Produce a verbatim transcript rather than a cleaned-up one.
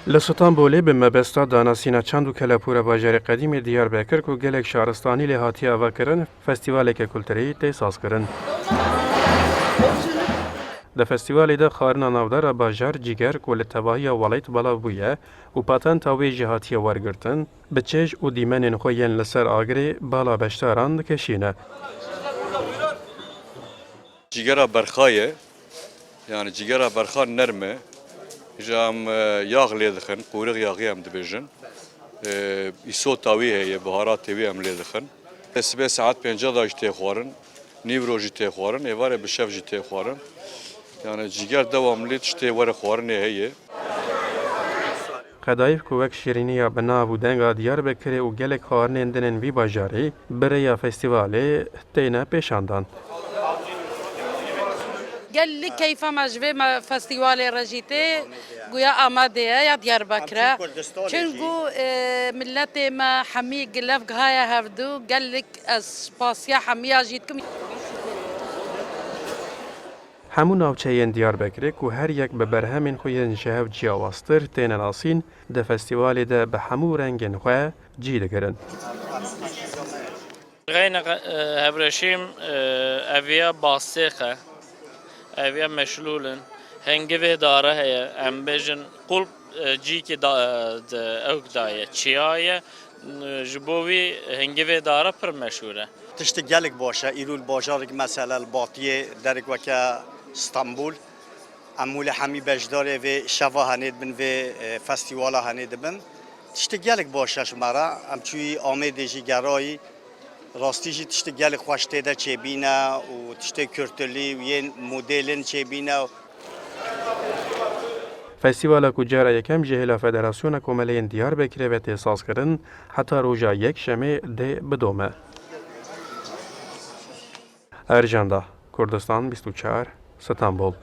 Li Stenbolê bi mebesta danasîna çand û kelepûra bajarê qedîmê Diyarbekir ku gelek şaristanî lê hatiye avakirin, festîvaleke kulturî tê sazkirin. Di festîvalê de xwarina navdar a bajar cîger ku li tevahiya welêt belav bûye û patenta wê jî hatiye wergirtin, bi çêj û dîmenên xwe yên li ser agirê bala beşdaran dikişîne. Cîgera berxa ye. Yani cîgera berxa nerm e. Ji em, e, yağ lê dixin, qûriq yağı em dibêjin. E, îsota wî heye, biharatê wî em lê dixin. Sibê saet pênca da jî tê xwarin, nîvro jî tê xwarin, êvarê bi şev jî tê xwarin. Yani cîger dewamlî tiştê were xwarinê heye. Qedayîf ku wek şîrîniya bi nav û denga Diyarbekirê û gelek xwarinên din ên vî bajarî bi rêya festîvalê têne pêşandan. Gelek keyfa me ji vê me festîvalê re jî tê, guya amade ye ya Diyarbekir e. Çunku, e, miletê me hemî gilev gihaye hevdû, gelek ez spasiya hemiya jî dikim. Hemû navçeyên Diyarbekirê ku her yek bi berhemên xwe yên ji hev ciyawaztir têne nasîn, di festîvalê de bi hemû rengên xwe cî digirin. Xeyne, e, hevreşîm, e, eviya basêx e, eviya meşlûl in. Hingivê dare heye, em bêjin qulp, e, cîkî da, e, di ewk daye, çiya ye. Ji bo wî hingivê dare pir meşhûr e. Tiştek gelek baş e. Îro li bajarek mesela li Batiyê derek weke Stenbol. Em wile hemî beşdarê vê şeva henê dibin, vê, e, festîvala henê dibin. Tiştek gelek baş e ji me re. Em çûyî Amêdê jî gerayî. Rastî jî tiştek gelek xweş tê de çêbîne û tiştê kulturî û yên modêlin çêbîne. Festîvala ku cara yekem ji hêla Federasyona Komeleyên Diyarbekirê ve tê sazkirin, heta roja Yekşemê dê bidome. Ercan Da, Kurdistan bîst û çar, Stenbol.